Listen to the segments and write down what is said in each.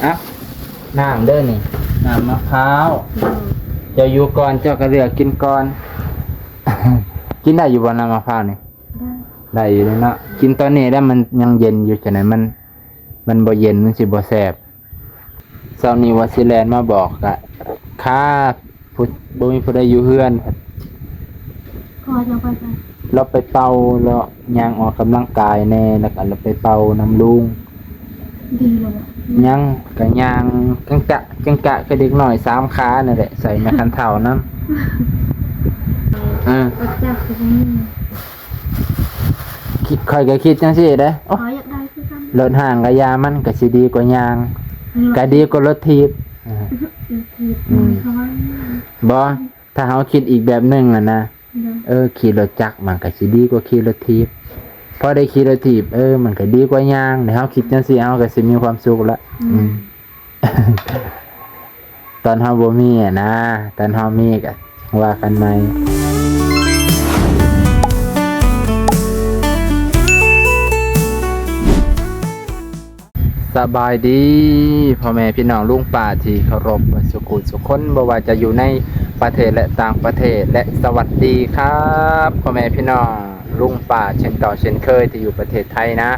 ເອົ້າ ນ້ຳເດີນີ້ ນ້ຳມະພ້າວ. ໂດຍ. ເຈົ້າຢູ່ກ່ອນ ເຈົ້າກໍເລືອກກິນກ່ອນ. ກິນໄດ້ຢູ່ບໍ່ ນ້ຳມະພ້າວນີ້? ໄດ້. ໄດ້ຢູ່ເນາະ. ກິນຕອນນີ້ແລ້ວມັນຍັງເຢັນຢູ່ ຈັ່ງໃດມັນ ມັນບໍ່ເຢັນ ມັນຊິບໍ່ແຊບ. ເຊົ້ານີ້ວ່າຊິແລ່ນມາບອກ ກະຄາ ຜູ້ ບໍ່ມີຜູ້ໃດຢູ່ເຮືອນ. ພໍ່ເຈົ້າໄປໃສ? ລາວໄປເປົ່າ ລາວຍ່າງອອກກຳລັງກາຍແດ່ ແລ້ວກໍລາວໄປເປົ່ານຳລຸງ. ດີແລ້ວບໍ່? ຍັງ ກໍຍ່າງຈັງຈະ ຈັງຈະ ຄືເດັກນ້ອຍສາມຂານັ້ນແຫຼະ ໃສ່ແມ່ຄັນເຖົ້ານຳ. ເອີ ລົດຈັກກໍບໍ່ມີ. ຄິດ ຂ້ອຍກໍຄິດຈັ່ງຊີ້ເດ້. ໂອ້ ຂ້ອຍຢາກໄດ້ຄືກັນ. ລົດຫ້າງກໍຢ່າ ມັນກໍຊິດີກວ່າຍ່າງ ອືມ ກໍດີກວ່າລົດຖີບ. ອືມ ລົດຖີບ ອືມ ມັນກໍວ່າ ບໍ່ ຖ້າເຮົາຄິດອີກແບບໜຶ່ງຫັ້ນນະ. ໂດຍ. ເອີ ຂີ່ລົດຈັກມັນກໍຊິດີກວ່າຂີ່ລົດຖີບ. ພໍໄດ້ຂີ່ລົດຖີບ ເອີ ມັນກໍດີກວ່າຍ່າງ. ແລ້ວເຮົາຄິດຈັ່ງຊີ້ ເຮົາກໍຊິມີຄວາມສຸກລະ. ອືມ ອືມ ຕອນເຮົາບໍ່ມີຫັ້ນນະ ຕອນເຮົາມີກໍວ່າກັນໃໝ່. ສະບາຍດີພໍ່ແມ່ພີ່ນ້ອງລຸງປ້າທີ່ເຄົາລົບເບິດສູ່ຜູ້ສູ່ຄົນ ບໍ່ວ່າຈະຢູ່ໃນປະເທດ ແລະ ຕ່າງປະເທດ ແລະ ສະຫວັດດີຄັບພໍ່ແມ່ພີ່ນ້ອງລຸງປ້າເຊັ່ນເກົ່າເຊັ່ນເຄີຍທີ່ຢູ່ປະເທດໄທນະ.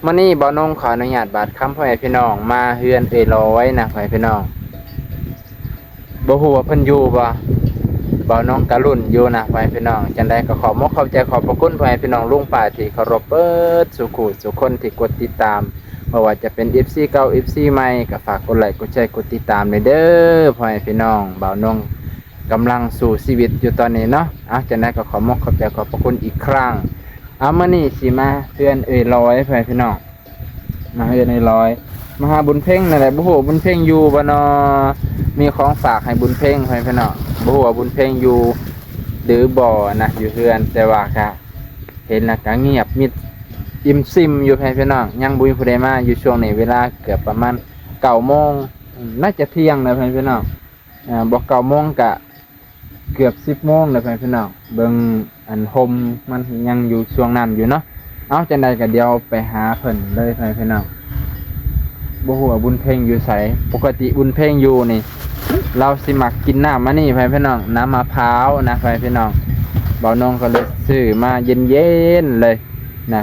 ມື້ນີ້ບ່າວນົງຂໍອະນຸຍາດບາດຄຳພໍ່ແມ່ພີ່ນ້ອງມາເຮືອນເອື້ອຍລອຍນະພໍ່ແມ່ພີ່ນ້ອງ. ບໍ່ຮູ້ວ່າເພິ່ນຢູ່ບໍ່? ບ່າວນົງກະລຸ້ນຢູ່ນະພໍ່ແມ່ພີ່ນ້ອງ. ຈັ່ງໃດກໍຂອບມົກຂອບໃຈຂອບພະຄຸນພໍ່ແມ່ພີ່ນ້ອງລຸງປ້າທີ່ເຄົາລົບເບິດສູ່ຜູ້ສູ່ຄົນທີ່ກົດຕິດຕາມ ບໍ່ວ່າຈະເປັນເອັຟຊີເກົ່າ ເອັຟຊີໃໝ່ ກໍຝາກກົດໄລກົດແຊກົດຕິດຕາມແດ່ເດີພໍ່ແມ່ພີ່ນ້ອງ. ບ່າວນົງກຳລັງສູ້ຊີວິດຢູ່ຕອນນີ້ເນາະ. ເອົາ ຈັ່ງໃດກໍຂອບມົກຂອບໃຈຂອບພະຄຸນອີກຄັ້ງ. ເອົາ ມື້ນີ້ຊິມາເຮືອນເອື້ອຍລອຍພໍ່ແມ່ພີ່ນ້ອງ. ມາເຮືອນເອື້ອຍລອຍ ມາຫາບຸນເພັງນັ້ນແຫຼະ. ບໍ່ຮູ້ວ່າບຸນເພັງຢູ່ບໍ່ນໍ? ມີຂອງຝາກໃຫ້ບຸນເພັງ ພໍ່ແມ່ພີ່ນ້ອງ. ບໍ່ຮູ້ວ່າບຸນເພັງຢູ່ຫຼືບໍ່ນະ ຢູ່ເຮືອນ. ແຕ່ວ່າກະເຫັນແລ້ວກະງຽບມິດ ອີ່ມຊຶມຢູ່ ພໍ່ແມ່ພີ່ນ້ອງ. ຍັງບໍ່ມີຜູ້ໃດມາຢູ່ຊ່ວງນີ້. ເວລາເກືອບປະມານເກົ້າໂມງ ອືມ ໜ້າຈະທ່ຽງແລ້ວ ພໍ່ແມ່ພີ່ນ້ອງ. ອ່າ ບໍ່ເກົ້າໂມງກະເກືອບສິບໂມງແລ້ວ ພໍ່ແມ່ພີ່ນ້ອງ. ເບິ່ງອັນຮົ່ມມັນຍັງຢູ່ຊ່ວງນັ້ນຢູ່ເນາະ. ເອົາ ຈັ່ງໃດກໍດຽວໄປຫາເພິ່ນເລີຍ ພໍ່ແມ່ພີ່ນ້ອງ. ບໍ່ຮູ້ວ່າບຸນເພັງຢູ່ໃສ. ປົກກະຕິບຸນເພັງຢູ່ນີ້ ລາວຊິມັກກິນນ້ຳອັນນີ້ ພໍ່ແມ່ພີ່ນ້ອງ, ນ້ຳມະພ້າວນະ ພໍ່ແມ່ພີ່ນ້ອງ. ບ່າວນົງກໍເລີຍຊື້ມາເຢັນໆເລີຍ. ນະ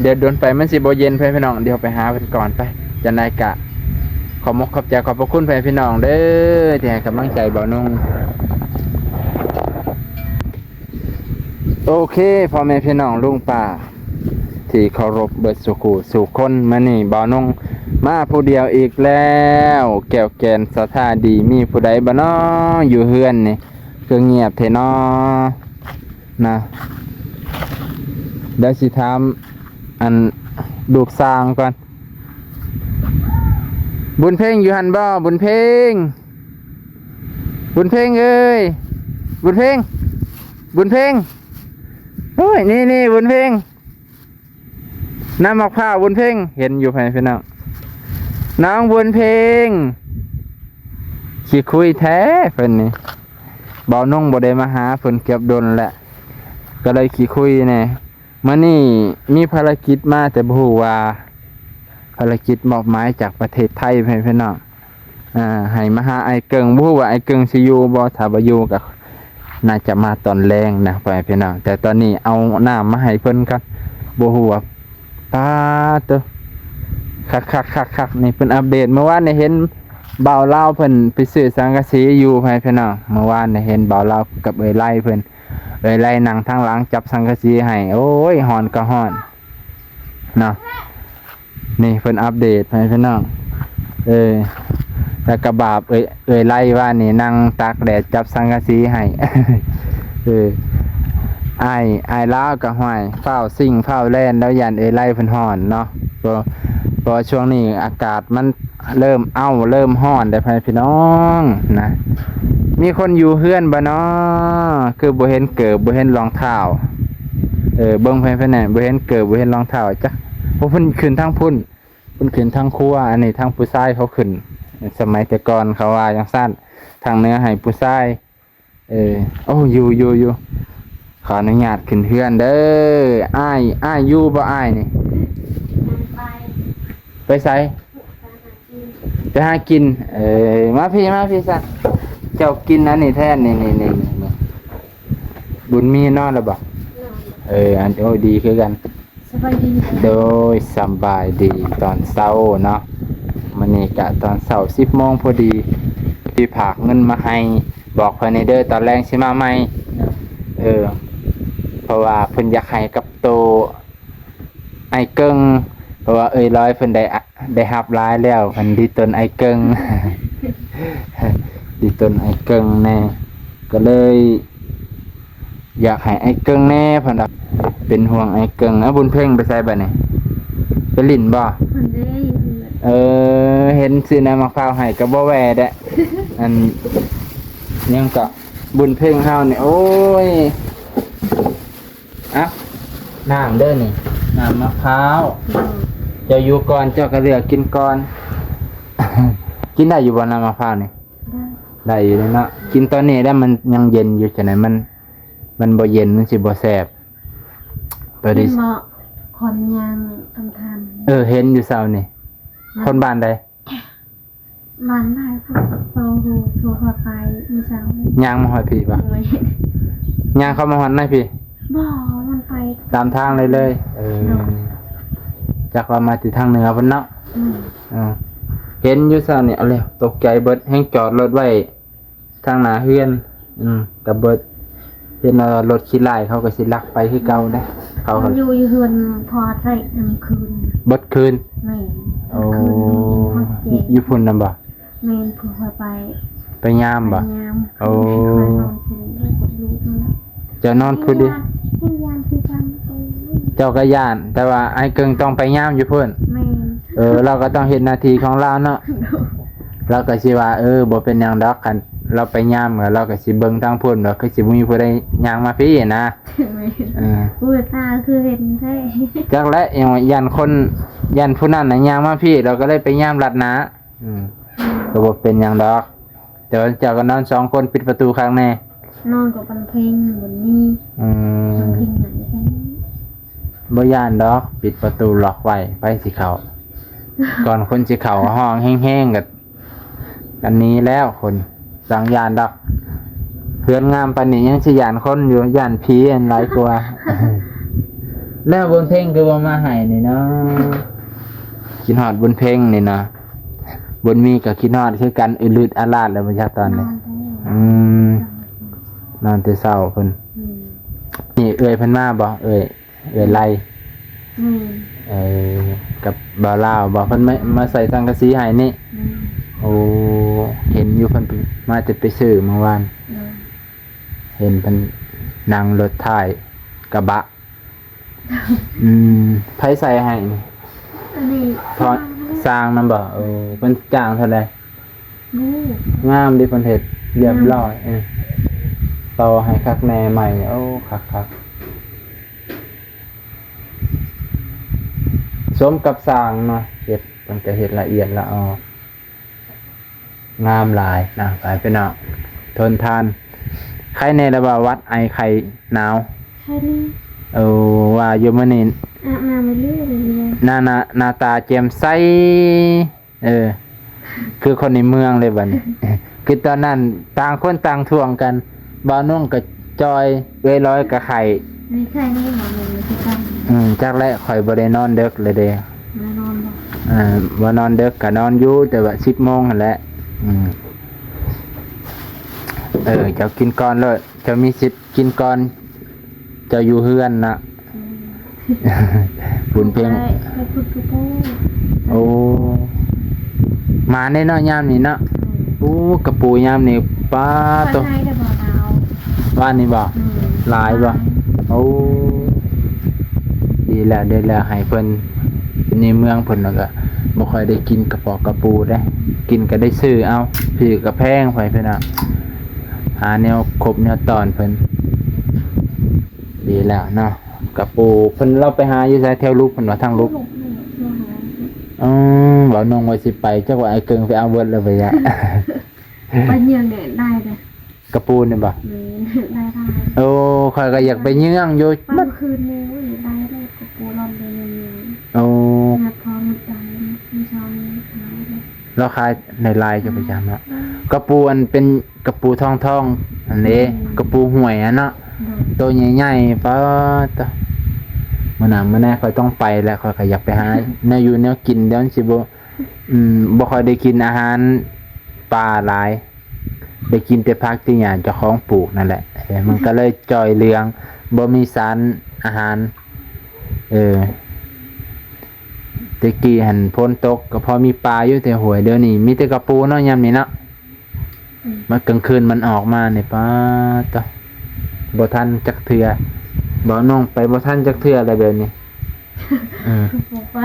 ດຽວດົນໄປມັນຊິບໍ່ເຢັນ ພໍ່ແມ່ພີ່ນ້ອງ. ດຽວໄປຫາເພິ່ນກ່ອນໄປ. ຈັ່ງໃດກະຂອບມົກຂອບໃຈຂອບພະຄຸນພໍ່ແມ່ພີ່ນ້ອງເດີ ທີ່ໃຫ້ກຳລັງໃຈບ່າວນົງ. ໂອເຄ ພໍ່ແມ່ພີ່ນ້ອງລຸງປ້າທີ່ເຄົາລົບເບິດສູ່ຄູ່ສູ່ຄົນ, ມື້ນີ້ບ່າວນົງມາຜູ້ດຽວອີກແລ້ວ. ແກ້ວແກ່ນສະຖານດີ ມີຜູ້ໃດບໍ່ນໍ ຢູ່ເຮືອນນີ້ ຄືງຽບແທ້ນໍ? ນະ ດຽວຊິຖາມອັນລູກຊ່າງກ່ອນ. ບຸນເພັງຢູ່ຫັ້ນບໍ່? ບຸນເພັງ ບຸນເພັງເອີຍ ບຸນເພັງ ບຸນເພັງ. ໂອ້ຍ ນີ້ໆ ບຸນເພັງ. ນ້ຳໝາກພ້າວບຸນເພັງ ເຫັນຢູ່ ພໍ່ແມ່ພີ່ນ້ອງ. ນ້ອງບຸນເພັງ ຂີ້ຄຸຍແທ້ເພິ່ນນີ້. ບ່າວນົງບໍ່ໄດ້ມາຫາເພິ່ນເກືອບດົນແລ້ວ ກໍເລີຍຂີ້ຄຸຍແດ່. ມື້ນີ້ມີພາລະກິດມາ ແຕ່ບໍ່ຮູ້ວ່າພາລະກິດມອບໝາຍຈາກປະເທດໄທ ພໍ່ແມ່ພີ່ນ້ອງ. ອ່າ ໃຫ້ມາຫາອ້າຍເກິ່ງ ບໍ່ຮູ້ວ່າອ້າຍເກິ່ງຊິຢູ່ບໍ່. ຖ້າວ່າຢູ່ກໍໜ້າຈະມາຕອນແລງນະ ພໍ່ແມ່ພີ່ນ້ອງ. ແຕ່ຕອນນີ້ເອົານ້ຳມາໃຫ້ເພິ່ນກ່ອນ ບໍ່ຮູ້ວ່າ ປາດໂຕ ຄັກໆໆໆ. ນີ້ເພິ່ນອັບເດດ ເມື່ອວານນີ້ເຫັນບ່າວລາວເພິ່ນໄປຊື້ສັງກະສີຢູ່ ພໍ່ແມ່ພີ່ນ້ອງ. ເມື່ອວານນີ້ເຫັນບ່າວລາວກັບເອື້ອຍໄລເພິ່ນ ເອື້ອຍໄລນັ່ງທາງຫຼັງຈັບສັງກະສີໃຫ້. ໂອ້ຍ ຮ້ອນກໍຮ້ອນເນາະ. ນີ້ເພິ່ນອັບເດດໃຫ້ພີ່ນ້ອງ. ເອີ ແລ້ວກໍບາບເອື້ອຍ ເອື້ອຍໄລວ່ານີ້ນັ່ງຕາກແດດຈັບສັງກະສີໃຫ້. ເອີ ອ້າຍ ອ້າຍລາວກໍຫ້ວຍ ຟ້າວຊິງຟ້າວແລ່ນ ແລ້ວຢ້ານເອື້ອຍໄລເພິ່ນຮ້ອນເນາະ. ເພາະ ເພາະວ່າຊ່ວງນີ້ອາກາດມັນເລີ່ມເອົ້າ ເລີ່ມຮ້ອນແລ້ວ ພໍ່ແມ່ພີ່ນ້ອງນະ. ມີຄົນຢູ່ເຮືອນບໍ່ນໍ? ຄືບໍ່ເຫັນເກີບ ບໍ່ເຫັນລອງເທົ້າ. ເອີ ເບິ່ງໃຜແນ່ ບໍ່ເຫັນເກີບ ບໍ່ເຫັນລອງເທົ້າ. ຈັກ ໂອ້ ເພິ່ນຂຶ້ນທາງພຸ້ນ ເພິ່ນຂຶ້ນທາງຄົວ. ອັນນີ້ທາງຜູ້ຊາຍເຂົາຂຶ້ນ ສະໄໝແຕ່ກ່ອນເຂົາວ່າຈັ່ງຊັ້ນ ທາງເໜືອໃຫ້ຜູ້ຊາຍ. ເອີ ໂອ້ ຢູ່ ຢູ່ ຢູ່ ຂໍອະນຸຍາດຂຶ້ນເຮືອນເດີ. ອ້າຍ ອ້າຍຢູ່ບໍ່ອ້າຍນີ້? ໄປ ໄປໃສ? ໄປຫາກິນ. ເອີ ມາພີ້ ມາພີ້ຊະ. ເຈົ້າກິນອັນນີ້ແທນ ນີ້ໆໆໆ. ບຸນມີນອນແລ້ວບໍ່? ນອນ. ເອີ ອັນ ໂອ້ ດີຄືກັນ. ສະບາຍດີ. ໂດຍ ສະບາຍດີຕອນເຊົ້າເນາະ. ມື້ນີ້ກະຕອນເຊົ້າສິບໂມງພໍດີ ທີ່ຝາກເງິນມາໃຫ້ ບອກເພິ່ນແດ່ເດີ ຕອນແລງຊິມາໃໝ່. ໂດຍ. ເອີ ເພາະວ່າເພິ່ນຢາກໃຫ້ກັບໂຕອ້າຍເກິ່ງ ເພາະວ່າເອື້ອຍລອຍເພິ່ນໄດ້ ໄດ້ຮັບຫຼາຍແລ້ວ ເພິ່ນດີຕົນອ້າຍເກິ່ງ ດີຕົນອ້າຍເກິ່ງແດ່ ກໍເລີຍ ຢາກໃຫ້ອ້າຍເກິ່ງແດ່ ເພິ່ນວ່າເປັນຫ່ວງອ້າຍເກິ່ງ. ເອົາ ບຸນເພັງໄປໃສບັດນີ້? ໄປຫຼິ້ນບໍ່? ເພິ່ນເດ້ຢູ່ເຮືອນ. ເອີ ເຫັນຊື້ນ້ຳໝາກພ້າວໃຫ້ກໍບໍ່ແວ່ແດ່. ອັນ ຫຍັງເກາະ ບຸນເພັງເຮົານີ້ ໂອ້ຍ. ເອົ້າ ນ້ຳເດີນີ້ ນ້ຳໝາກພ້າວ. ໂດຍ. ເຈົ້າຢູ່ກ່ອນ ເຈົ້າກໍເລືອກກິນກ່ອນ. ກິນໄດ້ຢູ່ບໍ່ ນ້ຳໝາກພ້າວນີ້? ໄດ້. ໄດ້ຢູ່ເນາະ. ກິນຕອນນີ້ແລ້ວມັນຍັງເຢັນຢູ່ ຈັ່ງໃດມັນ ມັນບໍ່ເຢັນ ມັນຊິບໍ່ແຊບ. ໂຕນີ້ ເຫັນບໍ່ ຄົນຍ່າງທາງທາງ. ເອີ ເຫັນຢູ່ເຊົ້ານີ້. ອືມ. ຄົນບ້ານໃດ? ບ້ານໃດ ພວກເຮົາໂທ ໂທເຂົ້າໄປມື້ເຊົ້າ. ຍ່າງມາຮອດພີ້ບໍ່? ໂດຍ. ຍ່າງເຂົ້າມາຮອດໃນພີ້? ບໍ່ ມັນໄປຕາມທາງເລີຍເລີຍ. ເອີ. ໂດຍ. ຈັກວ່າມາແຕ່ທາງເໜືອພຸ້ນເນາະ. ອືມ. ເອີ ເຫັນຢູ່ເຊົ້ານີ້ ເອົາແລ້ວ ຕົກໃຈເບິດ ແຮ່ງຈອດລົດໄວ້ ທາງໜ້າເຮືອນ. ອືມ ກະເບິດ ເຫັນວ່າລົດຂີ້ລ້າຍເຂົາກໍຊິລັກໄປຄືເກົ່າເດ້. ເຂົາ ມັນຢູ່ ຢູ່ເຮືອນພໍ່ໃຊ້ກາງຄືນ. ເບິດຄືນ? ແມ່ນ. ໂອ້ ກາງຄືນມັນເປັນຮອດແຈ້ງ. ຢູ່ພຸ້ນນຳບໍ່? ແມ່ນ ຜູ້ຂ້ອຍໄປ ໄປຍາມບໍ່? ໄປຍາມ. ໂອ້ ຂ້ອຍນອນເປັນລູກມັນ. ເຈົ້ານອນຜູ້ດຽວ? ເຈົ້າກໍຢ້ານ ແຕ່ວ່າອ້າຍເກິ່ງຕ້ອງໄປຍາມຢູ່ພຸ້ນ. ແມ່ນ. ເອີ ລາວກໍຕ້ອງເຮັດໜ້າທີ່ຂອງລາວເນາະ. ລາວກໍຊິວ່າ ເອີ ບໍ່ເປັນຫຍັງດອກ ຄັນລາວໄປຍາມ ລາວກໍຊິເບິ່ງທາງພຸ້ນ ວ່າຄືຊິບໍ່ມີຜູ້ໃດຍ່າງມາພີ້ນະ. ແມ່ນ. ເອີ ອຸຍ ຕາຄືເຫັນແທ້. ຈັກແຫຼະ ຢ້ານຄົນ ຢ້ານຜູ້ນັ້ນນະຍ່າງມາພີ້ ລາວກໍເລີຍໄປຍາມລັດໜ້າ. ອືມ ກໍບໍ່ເປັນຫຍັງດອກ. ແຕ່ວ່າເຈົ້າກໍນອນສອງຄົນ ປິດປະຕູຄັກແນ່. ນອນກັບບັນເພັງ ບໍ່ມີ. ອືມ ບັນເພັງໃຫຍ່ແທ້. ບໍ່ຢ້ານດອກ ປິດປະຕູລັອກໄວ້ ໃຜຊິເຂົ້າ? ກ່ອນຄົນຊິເຂົ້າ ຮ້ອງແຮງໆ ກໍ ກໍໜີແລ້ວຄົນ. ຈັ່ງຢ້ານດອກ ເຮືອນງາມປານນີ້ຍັງຊິຢ້ານຄົນຢູ່ ຢ້ານຜີຫັ້ນຫຼາຍກວ່າ. ແລ້ວບຸນເພັງຄືບໍ່ມາໃຫ້ນີ້ເນາະ? ຄິດຮອດບຸນເພັງນີ້ນະ. ບຸນມີກໍຄິດຮອດຄືກັນ ອືດອາດແລ້ວບໍ່ຈັກຕອນນີ້. ອືມ ນອນແຕ່ເຊົ້າພຸ້ນ. ອືມ ນີ້ເອື້ອຍເພິ່ນມາບໍ່? ເອື້ອຍ ເອື້ອຍໄລ. ແມ່ນ. ເອີ ກັບບ່າວລາວບໍ່? ເພິ່ນມາ ມາໃສ່ສັງກະສີໃຫ້ນີ້. ແມ່ນ. ໂອ້ ເຫັນຢູ່ ເພິ່ນມາແຕ່ໄປຊື້ມື້ວານ. ໂດຍ. ເຫັນເພິ່ນນັ່ງລົດທ້າຍກະບະ. ອືມ ໃຜໃສ່ໃຫ້ນີ້? ອັນນີ້ ເພາະຊ່າງນຳບໍ່? ເອີ ເພິ່ນຈ້າງເທົ່າໃດ? ງາມເດ້ ເພິ່ນເຮັດລຽບຮ້ອຍ. ເອີ ຕໍ່ໃຫ້ຄັກແນ່ໃໝ່. ໂອ້ ຄັກໆ ສົມກັບຊ່າງເນາະ ເຮັດ ເພິ່ນກໍເຮັດລະອຽດລະອໍ. ງາມຫຼາຍ ງາມຫຼາຍພີ່ນ້ອງ ທົນທານ. ໄຄແນ່ລະວ່າຫວັດ ໄອ ໄຂ້ ໜາວ? ໄຄແນ່. ໂອ້ ວ່າຢູ່ມື້ນີ້ ອາບນ້ຳໄປເລື້ອຍໆ ໜ້າ ໜ້າ ໜ້າຕາແຈ່ມໃສ. ເອີ ຄືຄົນໃນເມືອງເລີຍບັດນີ້. ຄືຕອນນັ້ນຕ່າງຄົນຕ່າງທ່ວງກັນ ບ່າວນົງກໍຈ່ອຍ ເອື້ອຍລອຍກໍໄຂ້. ມີໄຂ້ແນ່ ບ່າວນົງຄືກັນ. ອືມ ຈັກແຫຼະ ຂ້ອຍບໍ່ໄດ້ນອນເດິກເລີຍເດ້. ບໍ່ໄດ້ນອນບໍ່? ເອີ ບໍ່ນອນເດິກກໍນອນຢູ່ ແຕ່ວ່າສິບໂມງຫັ້ນແຫຼະ. ອືມ ເອີ ເຈົ້າກິນກ່ອນໂລດ ເຈົ້າມີສິດກິນກ່ອນ ເຈົ້າຢູ່ເຮືອນນະ. ອືມ ບຸນເພັງ ໄປ ໄປຂຸດກະປູ. ໂອ້ ມາແນ່ເນາະຍາມນີ້ເນາະ. ອືມ ໂອ້ ກະປູຍາມນີ້ ປາໂຕ. ໄດ້ບໍ່ລາວ? ວານນີ້ບໍ່? ອືມ ຫຼາຍບໍ່? ຫຼາຍ. ໂອ້ ດີແລ້ວ ດີແລ້ວ ໃຫ້ເພິ່ນ ໃນເມືອງເພິ່ນລະກະບໍ່ຄ່ອຍໄດ້ກິນກະປອກກະປູເດ້ ກິນກໍໄດ້ຊື້ເອົາ ຊື້ກໍແພງ ໄປເພິ່ນນະ ຫາແນວຄົບແນວຕ້ອນເພິ່ນ. ດີແລ້ວເນາະ ກະປູເພິ່ນ ລາວໄປຫາຢູ່ໃສ? ແຖວລຸກເພິ່ນວ່າ ທາງລຸກ. ອືມ ບ່າວນົງວ່າຊິໄປ ຈັກວ່າໄອ້ເກິ່ງໄປເອົາເບິດແລ້ວບໍ່ຍະ? ໄປເຫຍື່ອງແດດໄດ້ເດ້. ກະປູນີ້ບໍ່? ແມ່ນ ໄດ້ຫຼາຍ. ໂອ້ ຂ້ອຍກໍຢາກໄປເຫຍື່ອງຢູ່. ໄປມື້ຄືນນີ້ ໂອ້ຍ ໄດ້ເດ້ ກະປູລອນໄດ້ເຫຍື່ອງ. ໂອ້ ຍາດພໍມັນໄດ້ ມື້ເຊົ້ານີ້ຫາຍເດ້. ລາວຂາຍໃນລາຍເຈົ້າປະຈຳເນາະ. ອືມ ກະປູອັນເປັນກະປູທອງໆ ອັນເດ້ ອືມ ກະປູຫ້ວຍຫັ້ນເນາະ. ໂດຍ ໂຕໃຫຍ່ໆ ປາດໂທ້. ມື້ໜ້າມື້ໃນຂ້ອຍຕ້ອງໄປແລ້ວ ຂ້ອຍກະຢາກໄປຫາແນວຢູ່ແນວກິນ ດຽວມັນຊິບໍ່ ອືມ ບໍ່ຄ່ອຍໄດ້ກິນອາຫານປ່າຫຼາຍ ໄດ້ກິນແຕ່ຜັກທີ່ຫຍ້າເຈົ້າຂອງປູກນັ້ນແຫຼະ. ເອີ ມັນກະເລີຍຈ່ອຍເຫຼືອງ ບໍ່ມີສານອາຫານ. ເອີ ແຕ່ກີ້ຫັ້ນຝົນຕົກກະພໍມີປາຢູ່ແຖວຫ້ວຍ ດຽວນີ້ມີແຕ່ກະປູເນາະ ຍາມນີ້ເນາະ. ອືມ ມາກາງຄືນມັນອອກມານີ້ ປາດໂທ້ ບໍ່ທັນຈັກເທື່ອ. ບໍ່ ນ້ອງໄປບໍ່ທັນຈັກເທື່ອແລ້ວແບບນີ້. ເອີ ບໍ່ໄປ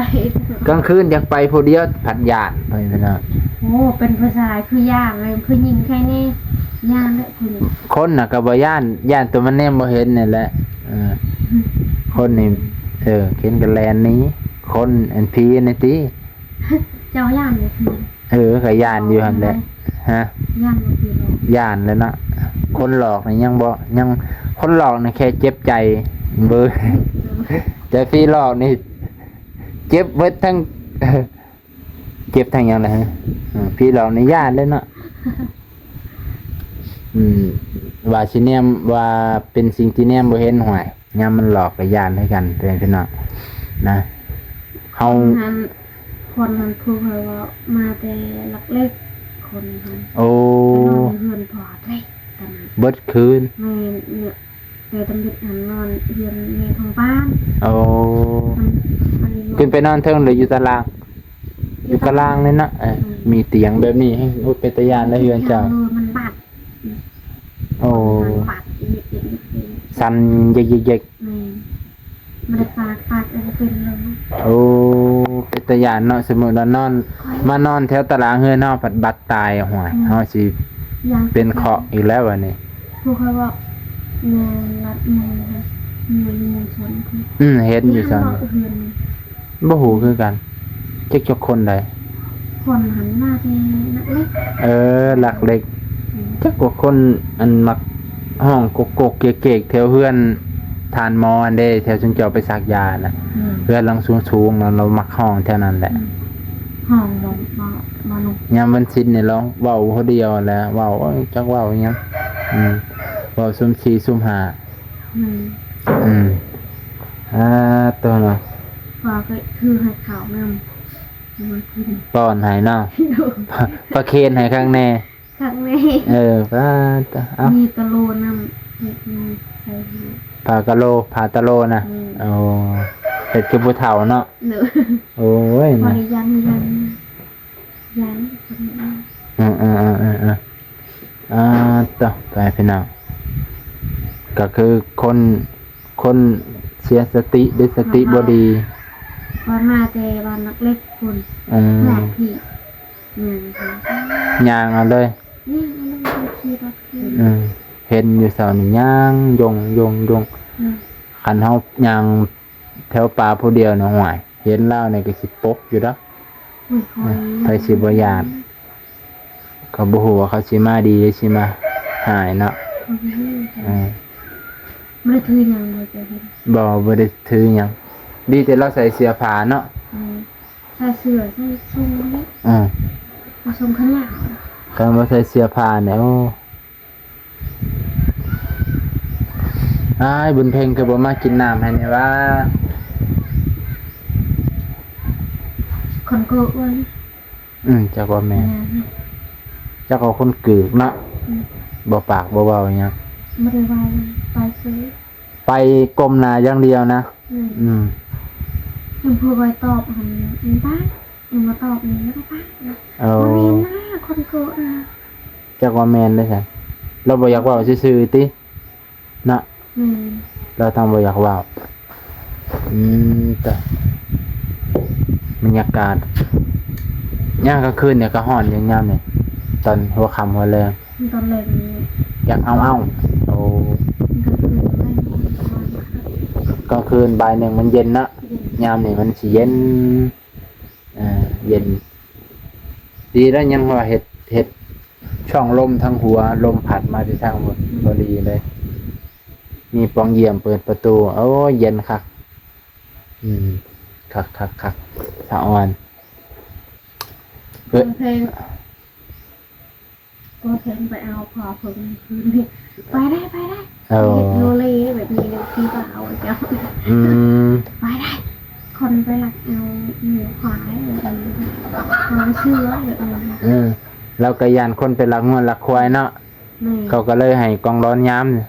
ກາງຄືນຢາກໄປຜູ້ດຽວ ພັດຢ້ານ ພໍ່ແມ່ພີ່ນ້ອງ. ໂອ້ ເປັນຜູ້ຊາຍຄືຢ້ານເລີຍ ຜູ້ຍິງໃຄແນ່ ຢ້ານແຫຼະຜູ້ຍິງ. ຄົນນະກະບໍ່ຢ້ານ ຢ້ານໂຕມັນແນມບໍ່ເຫັນນີ້ແຫຼະ. ເອີ ອືມ ຄົນນີ້ ເອີ ເຫັນກະແລ່ນໜີ ຄົນ ອັນ ຜີນີ້ຕິ. ເຈົ້າຢ້ານບໍ່ຜີ? ເອີ ກະຢ້ານຢູ່ຫັ້ນແຫຼະ. ຮະ? ຢ້ານບໍ່ຜີຫຼອກ? ຢ້ານແຫຼະເນາະ. ຄົນຫຼອກນີ້ຍັງບໍ່ ຍັງ ຄົນຫຼອກນີ້ແຄ່ເຈັບໃຈ ເບີ ແຕ່ຜີຫຼອກນີ້ເຈັບເບິດທັງ ເຈັບທັງຫຍັງນະ. ເອີ ຜີຫຼອກນີ້ຢ້ານເດ້ເນາະ. ອືມ ວ່າຊິແນມ ວ່າເປັນສິ່ງທີ່ແນມບໍ່ເຫັນ ຫ້ວຍ ຍາມມັນຫຼອກກະຢ້ານຄືກັນ ເພື່ອນພີ່ນ້ອງນະ. ເຮົາ ຄົນຫັ້ນ ຄົນຫັ້ນຜູ້ເຂົາເວົ້າມາແຕ່ຫຼັກເຫຼັກ ຄົນຫັ້ນ. ໂອ້ ໄປນອນເຮືອນພໍ່ເດ້ຕອນນັ້ນ ເບິດຄືນ. ແມ່ນ ແຕ່ຕຳອິດຫັ້ນນອນເຮືອນແມ່ທອງປານ. ໂອ້ ມັນ ອັນນີ້ ຂຶ້ນໄປນອນເທິງ ຫຼື ຢູ່ຕາລາງ? ຢູ່ຕາລາງເລີຍເນາະ. ເອີ ອືມ ມີຕຽງແບບນີ້ ໂອ້ ເປັນຕາຢ້ານເດ້ເຮືອນເຈົ້າ. ໂອ້ ມັນບັດ ໂອ້ ມັນບັດ ສັ່ນເຢັກໆໆ. ແມ່ນ ບໍ່ໄດ້ປາກ ປາກແລ້ວເປັນເລີຍ. ໂອ້ ເປັນຕາຢ້ານເນາະ. ສົມມຸດວ່ານອນ ມານອນແຖວຕາລາງເຮືອນເຮົາ ພັດບັດຕາຍ ຫ້ວຍ ເຮົາຊິເປັນເຄາະອີກແລ້ວບາດນີ້. ພວກເຂົາເວົ້າ ແມ່ນລັດແມ່ນ ແມ່ນ ແມ່ນຊົນ. ອືມ ເຫັນຢູ່ຊັ້ນ. ບໍ່ຮູ້ຄືກັນ ຈັກ ຈັກຄົນໃດ. ຄົນຫັ້ນມາແຕ່ຫຼັກເຫຼັກ. ເອີ ຫຼັກເຫຼັກ. ອືມ ຈັກວ່າຄົນອັນມັກຮ້ອງກົກໆເກກໆ ແຖວເຮືອນທ່ານໝໍຫັ້ນເດ້ ແຖວຊຸມເຈົ້າໄປສັກຢານະ. ອືມ ເຮືອນຫຼັງສູງໆ ລາວມັກຮ້ອງແຖວນັ້ນແຫຼະ. ອືມ ຮ້ອງບໍ່ ບໍ່ ບໍ່ ຍາມວັນສິນນີ້ລາວເວົ້າຜູ້ດຽວແຫຼະ ເວົ້າ ໂອ້ຍ ຈັກເວົ້າອີ່ຫຍັງ. ອືມ ເວົ້າຊຸມສີ່ຊຸມຫ້າ. ອືມ ອືມ ອ່າ ໂຕເນາະ ວ່າກະຖືໃຫ້ເຂົ້ານຳ ມາກິນ ປ້ອນໃຫ້ເນາະ. ປະເຄນໃຫ້ຄັກແນ່ ຄັກແນ່. ເອີ ປາດ ເອົ້າ ມີຕະໂລນຳ ເຮັດໃສ່ ຜ້າກະໂລ ຜ້າຕະໂລນະ. ອືມ ໂອ້ ເຮັດຄືຜູ້ເຖົ້າເນາະ. ໂອ້ຍ ພໍໄດ້ຢັນ ຢັນ ຢ້ານເພິ່ນ. ເອີໆໆໆ ອ່າ ຕໍ່ໄປພີ່ນ້ອງ ກໍຄືຄົນ ຄົນເສຍສະຕິ ຫຼື ສະຕິບໍ່ດີ ເພິ່ນມາແຕ່ບ້ານຫຼັກເຫຼັກພຸ້ນ. ເອີ ຮອດພີ້ ຍ່າງ ຍ່າງເອົາເລີຍ ຍ່າງເອົາເລີຍ ຂີ່ລົດຂຶ້ນ. ເອີ ເຫັນຢູ່ເຊົ້ານີ້ຍ່າງຢົງໆໆ. ອືມ ຄັນເຮົາຍ່າງແຖວປ່າຜູ້ດຽວນະ ຫ້ວຍ ເຫັນລາວນີ້ກໍຊິປົກຢູ່ດອກ. ໂອ້ຍ ໃຜຊິບໍ່ຢ້ານ? ເຂົາບໍ່ຮູ້ວ່າເຂົາຊິມາດີ ຫຼື ຊິມາຮ້າຍເນາະ. ເອີ ບໍ່ໄດ້ຖືຫຍັງບໍ່? ບໍ່ ບໍ່ໄດ້ຖືຫຍັງ. ດີແຕ່ລາວໃສ່ເສື້ອຜ້າເນາະ. ເອີ ໃສ່ເສື້ອ ໃສ່ຊົງນີ້. ເອີ ຊົງຂະຫຍາວ. ຄັນບໍ່ໃສ່ເສື້ອຜ້ານີ້ ໂອ້ ອ້າຍ ບຸນເພັງຄືບໍ່ມາກິນນ້ຳໃຫ້ແດ່ວະ? ຄົນໂກະເອີຍ. ອືມ ຈັກວ່າແມ່ນ ແມ່ນ ຈັກວ່າຄົນກືກເນາະ. ອືມ ບໍ່ປາກບໍ່ເວົ້າຫຍັງ ບໍ່ໄດ້ເວົ້າຫຍັງ ໄປຊື່ ໄປກົ້ມໜ້າຢ່າງດຽວນະ. ອືມ ອືມ ຍັງຜູ້ໄວຕອບຫັ້ນ ມັນປາກ ຍັງບໍ່ຕອບນີ້ ແລ້ວກໍປາກນະ. ໂອ້ ບໍ່ແມ່ນນະ ຄົນໂກະນະ. ຈັກວ່າແມ່ນເດ້ຊັ້ນ ລາວບໍ່ຢາກເວົ້າຊື່ໆຕິເນາະ. ແມ່ນ ລາວຕ້ອງບໍ່ຢາກເວົ້າ. ອືມ ຕະ ບັນຍາກາດຍາມກາງຄືນນີ້ກໍຮ້ອນຢູ່ຍາມນີ້ ຕອນຫົວຄ່ຳຫົວແລງ. ຕອນແລງນີ້ຢາກເອົ້າໆ. ໂອ້ ກາງຄືນບ່າຍໜຶ່ງມັນຮ້ອນ ກາງຄືນບ່າຍໜຶ່ງມັນເຢັນເນາະ. ເຢັນ ຍາມນີ້ມັນຊິເຢັນ ເອີ ເຢັນ. ດີແລ້ວຍັງວ່າເຮັດ ເຮັດຊ່ອງລົມທາງຫົວ ລົມພັດມາທີ່ທາງພຸ້ນ ອືມ ພໍດີເລີຍ. ມີປ່ອງຢ້ຽມເປີດປະຕູ ໂອ້ຍ ເຢັນຄັກ. ອືມ ຄັກໆໆ ສະອອນ. ເອີ ເພິ່ນ ເພິ່ນໄປເອົາພໍ່ເພິ່ນຄືນນີ້ ໄປໄດ້ ໄປໄດ້ ເອີ ເຮັດໂລເລແບບນີ້ເລີຍ ທີ່ວ່າເອົາເຈົ້າ ອືມ ໄປໄດ້ ຄົນໄປລັກເອົາງົວຄວາຍແບບນີ້ ເອົາເສືອແບບນີ້ ເອີ ລາວກໍຢ້ານຄົນໄປລັກງົວລັກຄວາຍເນາະ. ແມ່ນ ເຂົາກໍເລີຍໃຫ້ກອງລອນຍາມ. ແມ່ນ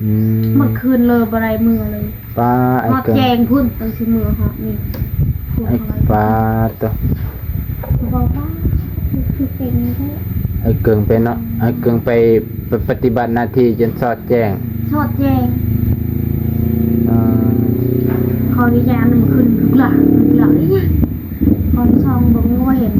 ອືມ ເມື່ອຄືນເລີຍບໍ່ໄດ້ເມືອເລີຍ ປ້າ ອ້າຍເກິ່ງ ຮອດແຈ້ງພຸ້ນ ຈັ່ງຊິເມືອຮອດນີ້ ອ້າຍ ປ້າໂຕ ບອກວ່າຄືເກັ່ງແທ້ ອ້າຍເກິ່ງໄປເນາະ ອ້າຍເກິ່ງໄປ ໄປປະຕິບັດໜ້າທີ່ຈົນຊອດແຈ້ງ ຊອດແຈ້ງ ອ່າ ຂໍອະນຸຍາດ ມັນຂຶ້ນລຸກລາກ ລຸກລາກອີຫຍັງ ຄອນຊ່ອງເບິ່ງບໍ່ເຫັນ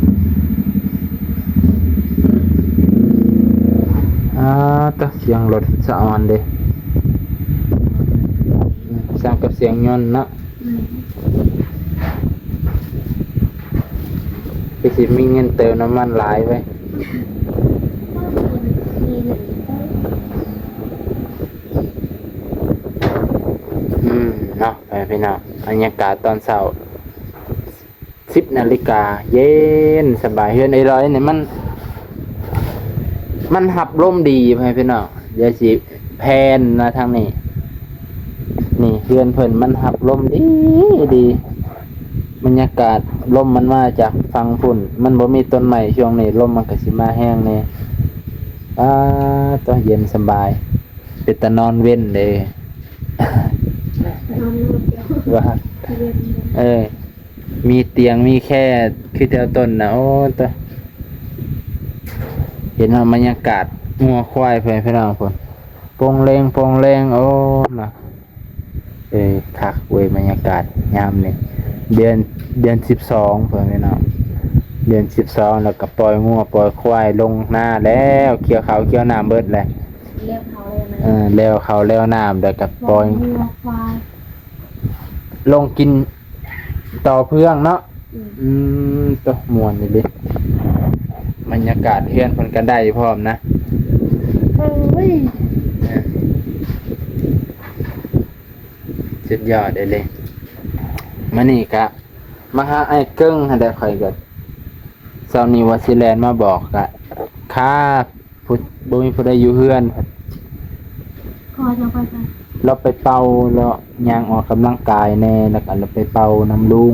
ອ່າ ຕະ ສຽງລົດສະອອນເດ້ ອືມ ສ່ຳກັບສຽງຍົນເນາະ ອືມ ຄືຊິມີເງິນເຕີມນ້ຳມັນຫຼາຍເວີຍ ອືມ ເນາະ ໄປພີ່ນ້ອງ ບັນຍາກາດຕອນເຊົ້າ ສິບນາລິກາ ເຢັນສະບາຍ ເຮືອນອ້າຍລອຍນີ້ມັນ ມັນຮັບລົມດີ ພໍ່ແມ່ພີ່ນ້ອງ ດຽວຊິແພນມາທາງນີ້ ນີ້ເຮືອນເພິ່ນມັນຮັບລົມດີ ດີ ບັນຍາກາດລົມມັນມາຈາກຝັ່ງພຸ້ນ ມັນບໍ່ມີຕົ້ນໄມ້ຊ່ວງນີ້ ລົມມັນກໍຊິມາແຮງແດ່ ອາ ໂຕ ເຢັນສະບາຍ ເປັນຕານອນເວັນເດ້ ນອນນອນດຽວ ວ່າ ເຢັນ ເອີ ມີຕຽງມີແຄຄືແຖວຕົ້ນນະ ໂອ້ ຕະ ເຫັນວ່າບັນຍາກາດງົວຄວາຍ ເພື່ອນພີ່ນ້ອງພຸ້ນ ໂປ່ງແລງ ໂປ່ງແລງ ໂອ້ ເນາະ ເອີ ຄັກເວີຍ ບັນຍາກາດຍາມນີ້ ເດືອນ ເດືອນສິບສອງ ເພື່ອນພີ່ນ້ອງ ເດືອນສິບສອງ ແລ້ວກໍປ່ອຍງົວປ່ອຍຄວາຍລົງນາແລ້ວ ກ່ຽວເຂົ້າກ່ຽວນ້ຳເບິດແລ້ວ ແລ້ວເຂົ້າແລ້ວນ້ຳ ເອີ ແລ້ວເຂົ້າແລ້ວນ້ຳ ແລ້ວກໍປ່ອຍ ປ່ອຍງົວຄວາຍ ລົງກິນຕໍ່ເພື່ອງເນາະ ອືມ ອືມ ໂຕ ມ່ວນອີ່ຫຼີ ບັນຍາກາດເຮືອນເພິ່ນກໍໄດ້ພ້ອມນະ ໂອ້ຍ ເອີ ສຸດຍອດເລີຍ ມື້ນີ້ກະມາຫາອ້າຍເກິ່ງຫັ້ນແຫຼະ ຂ້ອຍກໍ ເຊົ້ານີ້ວ່າຊິແລ່ນມາບອກ ກະຄາ ຜູ້ ບໍ່ມີຜູ້ໃດຢູ່ເຮືອນ ຂໍເຈົ້າໄປໃສ? ລາວໄປເປົ່າ ລາວຍ່າງອອກກຳລັງກາຍແດ່ ແລ້ວກໍລາວໄປເປົ່ານຳລຸງ.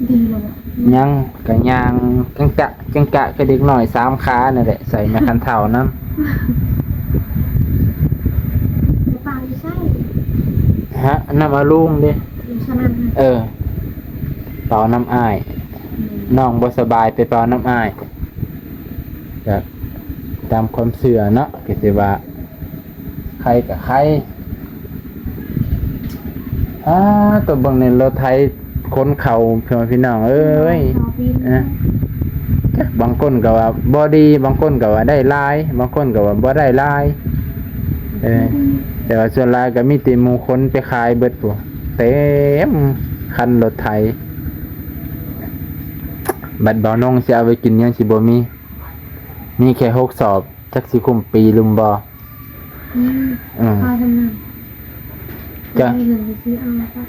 ດີແລ້ວບໍ່? ຍັງ ກໍຍ່າງຈັງຈະຈັງຈະ ຄືເດັກນ້ອຍສາມຂານັ້ນແຫຼະ ໃສ່ໄມ້ຄັນເທົ້ານຳ. ໄປເປົ່າຢູ່ໃສ? ຮະ? ນຳອາລຸງເດ້. ຢູ່ສະໜາມຫັ້ນ? ເອີ ເປົ່ານຳອ້າຍ. ອືມ ນ້ອງບໍ່ສະບາຍ ໄປເປົ່ານຳອ້າຍ. ກໍຕາມຄວາມເຊື່ອເນາະ ກໍຊິວ່າໄຄກໍໄຄ. ອາ ໂຕເບິ່ງໃນລົດໄຖຂົນເຂົ້າ ພີ່ນ້ອງເອີຍ. ເອີ ຈັກບາງຄົນກໍວ່າບໍ່ດີ ບາງຄົນກໍວ່າໄດ້ຫຼາຍ ບາງຄົນກໍວ່າບໍ່ໄດ້ຫຼາຍ. ເອີ ອືມ ແຕ່ວ່າສ່ວນຫຼາຍກໍມີແຕ່ໝູ່ຂົນໄປຂາຍເບິດພຸ້ນ ເຕັມຄັນລົດໄຖ. ບັດບ່າວນົງຊິເອົາໄວ້ກິນຫຍັງຊິບໍ່ມີ ມີແຄ່ຫົກສອບ ຈັກຊິຄຸ້ມປີລຸ່ມບໍ່? ອືມ ອືມ ພໍສ່ຳນັ້ນ ເຈົ້າ ມີເງິນໄປຊື້ເອົາລະກະ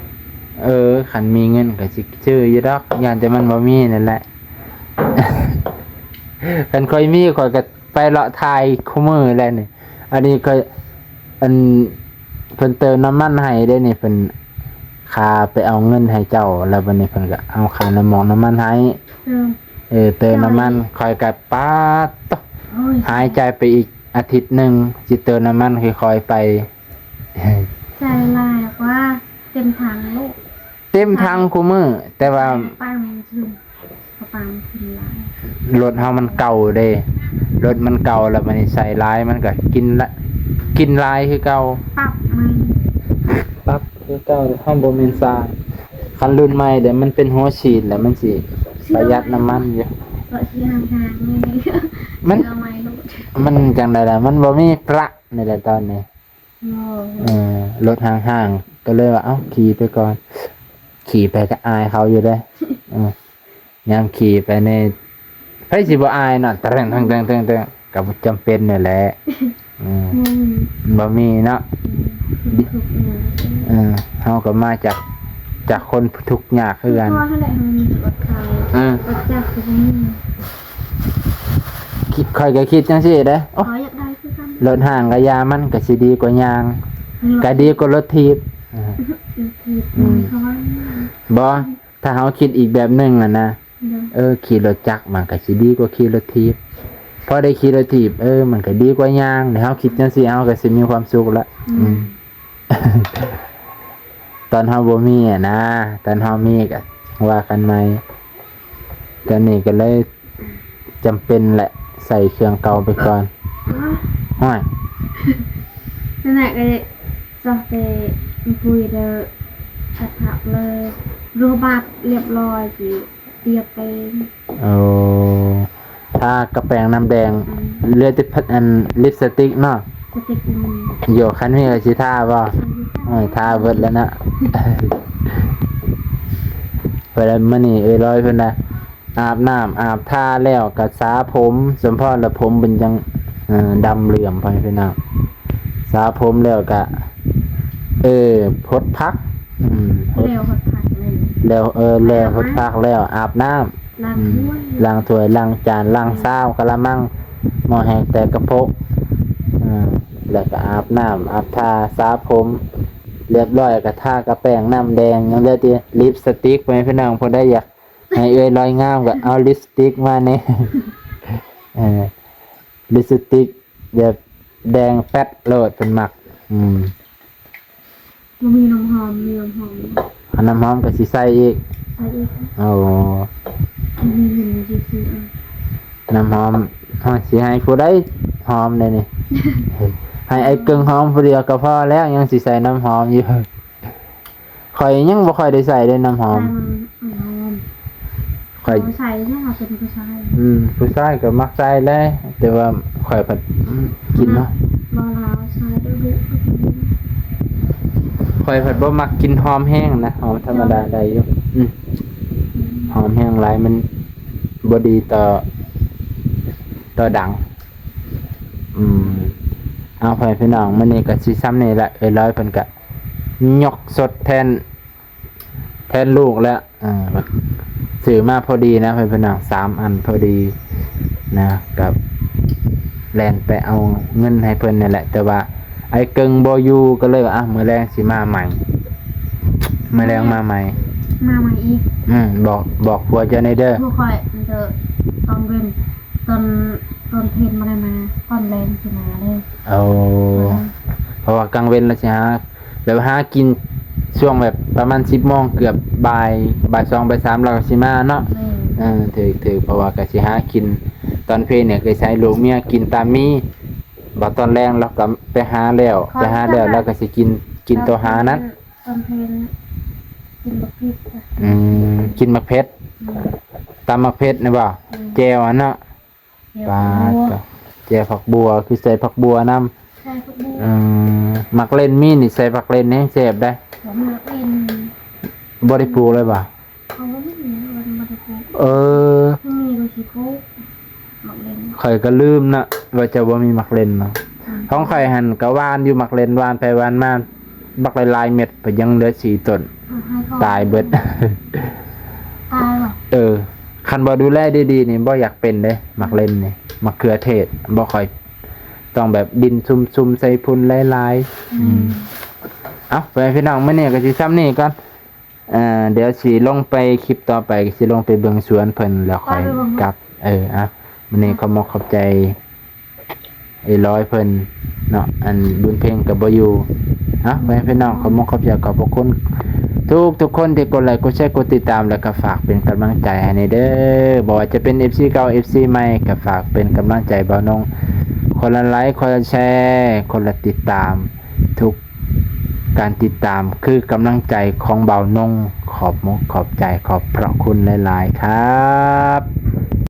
ເອີ ຄັນມີເງິນກໍຊິຊື້ຢູ່ດອກ ຢ້ານແຕ່ມັນບໍ່ມີນັ້ນແຫຼະ. ຄັນຂ້ອຍມີ ຂ້ອຍກໍໄປເລາະຖ່າຍຄູ່ມື້ແຫຼະນີ້. ອັນນີ້ຂ້ອຍ ອັນ ເພິ່ນເຕີມນ້ຳມັນໃຫ້ເດ້ນີ້ ເພິ່ນ ຄ່າໄປເອົາເງິນໃຫ້ເຈົ້າ ແລ້ວບັດນີ້ເພິ່ນກໍເອົາຄ່ານ້ຳໝອກນ້ຳມັນໃຫ້. ເອີ ເອີ ເຕີມນ້ຳມັນ ຂ້ອຍກໍປາດໂຕ ໂອ້ຍ ຫາຍໃຈໄປອີກອາທິດໜຶ່ງ ຊິເຕີມນ້ຳມັນຄ່ອຍໆໄປ. ໃສ່ຫຼາຍກວ່າ ເຕັມຖັງໂລດ ເຕັມຖັງຄູ່ມື້ ແຕ່ວ່າ ປາມຂຶ້ນ ເຂົາປາມຂຶ້ນຫຼາຍ ລົດເຮົາມັນເກົ່າເດ້ ລົດມັນເກົ່າ ແລ້ວບັດນີ້ໃສ່ຫຼາຍ ມັນກໍກິນລະ ກິນຫຼາຍຄືເກົ່າ. ປັບໃໝ່ ປັບ ຄືເກົ່າ ເຮົາບໍ່ແມ່ນຊ່າງ. ຄັນລຸ້ນໃໝ່ເດ້ ມັນເປັນຫົວສີດແລ້ວ ມັນຊິປະຢັດນ້ຳມັນຢູ່. ມັນ ມັນຈັ່ງໃດລະ ມັນບໍ່ມີປະນີ້ແຫຼະຕອນນີ້. ເອີ ລົດຫ່າງໆ ກໍເລີຍວ່າ ເອົ້າ ຂີ່ໄປກ່ອນ ຂີ່ໄປກໍອາຍເຂົາຢູ່ເດ້. ເອີ ຍາມຂີ່ໄປນີ້ ໃຜຊິບໍ່ອາຍເນາະ ແຕ່ງໆ ກໍຈຳເປັນນັ້ນແຫຼະ. ເອີ ບໍ່ມີເນາະ. ເອີ ເຮົາກໍມາຈາກ ຈາກຄົນທຸກຍາກຄືກັນ. ເອີ ລົດຈັກກໍບໍ່ມີ ຂ້ອຍກໍຄິດຈັ່ງຊີ້ເດ້. ໂອ້ ຂ້ອຍຢາກໄດ້ຄືກັນ. ລົດຫ້າງກໍຢ່າ ມັນກໍຊິດີກວ່າຍ່າງ ອືມ ກໍດີກວ່າລົດຖີບ. ອືມ ອືມ ອືມ ເຂົາວ່າ ບໍ່ ຖ້າເຮົາຄິດອີກແບບໜຶ່ງຫັ້ນນະ ໂດຍ ເອີ ຂີ່ລົດຈັກມັນກໍຊິດີກວ່າຂີ່ລົດຖີບ. ພໍໄດ້ຂີ່ລົດຖີບ ເອີ ມັນກໍດີກວ່າຍ່າງ. ແລ້ວເຮົາຄິດຈັ່ງຊີ້ ເຮົາກໍຊິມີຄວາມສຸກລະ. ອືມ ອືມ ຕອນເຮົາບໍ່ມີຫັ້ນນະ ຕອນເຮົາມີກໍວ່າກັນໃໝ່. ຕອນນີ້ກໍເລີຍຈຳເປັນແຫຼະ ໃສ່ເຄື່ອງເກົ່າໄປກ່ອນ. ໂອ້ຍ ນັ້ນແຫຼະ ກໍຊອກແຕ່ປຸຍເດີ ສະພາບເລີຍ ໂລບາດລຽບລ້ອຍ ຊິຕຽບເຕັມ. ໂອ້ ທາກະແປງນ້ຳແດງ ອືມ ເຫຼືອແຕ່ ອັນ ລິບສະຕິກເນາະ. ສະຕິກ ອືມ ໂຍ ຄັນມີກໍຊິທາບໍ່? ອືມ ໂອ້ຍ ທາເບິດແລ້ວນະ. ເພິ່ນ ມື້ນີ້ເອື້ອຍລອຍເພິ່ນນະ ອາບນ້ຳອາບທ່າແລ້ວກໍສະຜົມ ສົມພໍລະຜົມເພິ່ນຈັ່ງ ເອີ ດຳເຫຼື້ອມ ພໍ່ແມ່ພີ່ນ້ອງ. ສະຜົມແລ້ວກະ ເອີ ຫົດຜັກ ອືມ ຫົດ ແລ້ວຫົດຜັກເລີຍ ແລ້ວ ເອີ ແລ້ວຫົດຜັກແລ້ວ ອາບນ້ຳ ລ້າງ ອືມ ຖ້ວຍ ລ້າງຖ້ວຍ ລ້າງຈານ ລ້າງຊາວ ກະລະມັງ ໝໍ້ແຮງ ແຕ່ກະໂພະ ເອີ ແລ້ວກະອາບນ້ຳອາບທ່າ ສະຜົມລຽບລ້ອຍ ກະທາກະແປງນ້ຳແດງ ຍັງເຫຼືອແຕ່ລິບສະຕິກ ພໍ່ແມ່ພີ່ນ້ອງ ຜູ້ໃດຢາກ ໃຫ້ເອື້ອຍລອຍງາມກໍເອົາລິບສະຕິກມາແດ່. ເອີ ລິບສະຕິກແບບແດງແປັດໂລດ ເພິ່ນມັກ. ອືມ ບໍ່ມີນ້ຳຫອມ ມີນ້ຳຫອມ ເອົານ້ຳຫອມກໍຊິໃສ່ອີກ ໃສ່ອີກ. ໂອ້ ມີເງິນຢູ່ຊື່ໆ ເອົານ້ຳຫອມ. ເຮົາຊິໃຫ້ຜູ້ໃດຫອມແດ່ນີ້? ໃຫ້ອ້າຍເກິ່ງຫອມຜູ້ດຽວກໍພໍແລ້ວ ຍັງຊິໃສ່ນ້ຳຫອມຢູ່. ຂ້ອຍຍັງບໍ່ຄ່ອຍໄດ້ໃສ່ເດ້ນ້ຳຫອມ ໃສ່ມັນຫອມ. ຂ້ອຍ ເອົາໃສ່ເນາະ ເຮົາເປັນຜູ້ຊາຍ. ອືມ ຜູ້ຊາຍກໍມັກໃສ່ແຫຼະ ແຕ່ວ່າຂ້ອຍພັດ ອືມ ກິນເນາະ ບໍ່ລາວໃສ່ດຸໆ. ຂ້ອຍພັດບໍ່ມັກກິນຫອມແຮງນະ ຫອມທຳມະດາໄດ້ຢູ່. ອືມ ອືມ ຫອມແຮງຫຼາຍມັນບໍ່ດີຕໍ່ ຕໍ່ດັງ. ອືມ ເອົາ ພໍ່ແມ່ພີ່ນ້ອງ ມື້ນີ້ກໍຊິຊ່ຳນີ້ແຫຼະ ເອື້ອຍລອຍເພິ່ນກໍ ຍົກສົດແທນ ແທນລູກແລ້ວ. ເອີ ຊື້ມາພໍດີນະ ເພື່ອນໆ ສາມອັນພໍດີນະ ກັບແລ່ນໄປເອົາເງິນໃຫ້ເພິ່ນນີ້ແຫຼະ. ແຕ່ວ່າອ້າຍເກິ່ງບໍ່ຢູ່ ກໍເລີຍວ່າ ອະ ມື້ແລງຊິມາໃໝ່ ມື້ແລງມາໃໝ່ ມາໃໝ່ອີກ. ອືມ ບອກ ບອກຜົວເຈົ້າແດ່ເດີ ຜົວຂ້ອຍເດີ ຕອນເວັນ ຕອນ ຕອນເພນບໍ່ໄດ້ມາ ຕອນແລງຊິມາເລີຍ. ໂອ້ ເອີ ເພາະວ່າກາງເວັນລະຊິຫາ ແບບຫາກິນຊ່ວງແບບປະມານສິບໂມງ ເກືອບບ່າຍ ບ່າຍສອງ ບ່າຍສາມ ລາວກໍຊິມາເນາະ. ແມ່ນ ເອີ ຖືກໆ ເພາະວ່າກໍຊິຫາກິນຕອນເພນນີ້ ກໍຊິໃຫ້ລູກເມຍກິນຕາມມີ ບາດຕອນແລງລາວກໍໄປຫາແລ້ວ ຂ້ອຍ ໄປຫາແລ້ວ ລາວກໍຊິກິນ ກິນຕໍ່ຫານັ້ນ. ຕອນເພນກິນໝາກເຜັດ. ອືມ ກິນໝາກເຜັດ. ອືມ ຕຳໝາກເຜັດນີ້ບໍ່? ອືມ ແຈ່ວຫັ້ນເນາະ. ແຈ່ວ ປາດ ແຈ່ວຜັກບົ່ວ ຄືໃສ່ຜັກບົ່ວນຳ. ໃສ່ຜັກບົ່ວ. ອືມ ໝາກເລັ່ນມີນີ້ ໃສ່ໝາກເລັ່ນແຮງແຊບໄດ໋. ໝາກເລັ່ນ ບໍ່ໄດ້ປູກເລີຍບໍ່? ເຂົາບໍ່ມີ ບໍ່ໄດ້ປູກ. ເອີ ມີກໍຊິປູກໝາກເລັ່ນ. ຂ້ອຍກໍລືມນະ ວ່າເຈົ້າບໍ່ມີໝາກເລັ່ນເນາະ. ອືມ ຂອງຂ້ອຍຫັ້ນກໍຫວ່ານຢູ່ໝາກເລັ່ນ ຫວ່ານໄປຫວ່ານມາ ບັກຫຼາຍໆເມັດ ໄປຍັງເຫຼືອສີ່ຕົ້ນ ຕາຍເບິດ. ຕາຍບໍ່? ເອີ ຄັນບໍ່ດູແລດີໆນີ້ ບໍ່ຢາກເປັນເດ້ ໝາກເລັ່ນນີ້ ໝາກເຂືອເທດ ບໍ່ຄ່ອຍ ຕ້ອງແບບດິນຊຸ່ມໆ ໃສ່ຝຸ່ນຫຼາຍໆ. ອືມ ອືມ ເອົ້າ ໄປພີ່ນ້ອງ ມື້ນີ້ກໍຊິຊ່ຳນີ້ກ່ອນ. ເອີ ດຽວຊິລົງໄປ ຄລິບຕໍ່ໄປກໍຊິລົງໄປເບິ່ງສວນເພິ່ນ ແລ້ວຄ່ອຍ ໄປເບິ່ງ ກັບ. ເອີ ອ່ະ ມື້ນີ້ ເອີ ຂໍຂອບມົກຂອບໃຈ ເອື້ອຍລອຍເພິ່ນເນາະ ອັນບຸນເພັງກໍບໍ່ຢູ່ເນາະ. ພໍ່ແມ່ພີ່ນ້ອງ ຂໍຂອບມົກຂອບໃຈ ຂອບພະຄຸນທຸກໆຄົນທີ່ກົດໄລ ກົດແຊ ກົດຕິດຕາມ ແລ້ວກໍຝາກເປັນກຳລັງໃຈໃຫ້ແດ່ເດີ. ບໍ່ວ່າຈະເປັນເອັຟຊີເກົ່າ ເອັຟຊີໃໝ່ ກໍຝາກເປັນກຳລັງໃຈບ່າວນົງ ຄົນລະໄລ ຄົນລະແຊ ຄົນລະຕິດຕາມ ທຸກການຕິດຕາມຄືກຳລັງໃຈຂອງບ່າວນົງ. ຂອບມົກຂອບໃຈ ຂອບພະຄຸນຫຼາຍໆຄັບ.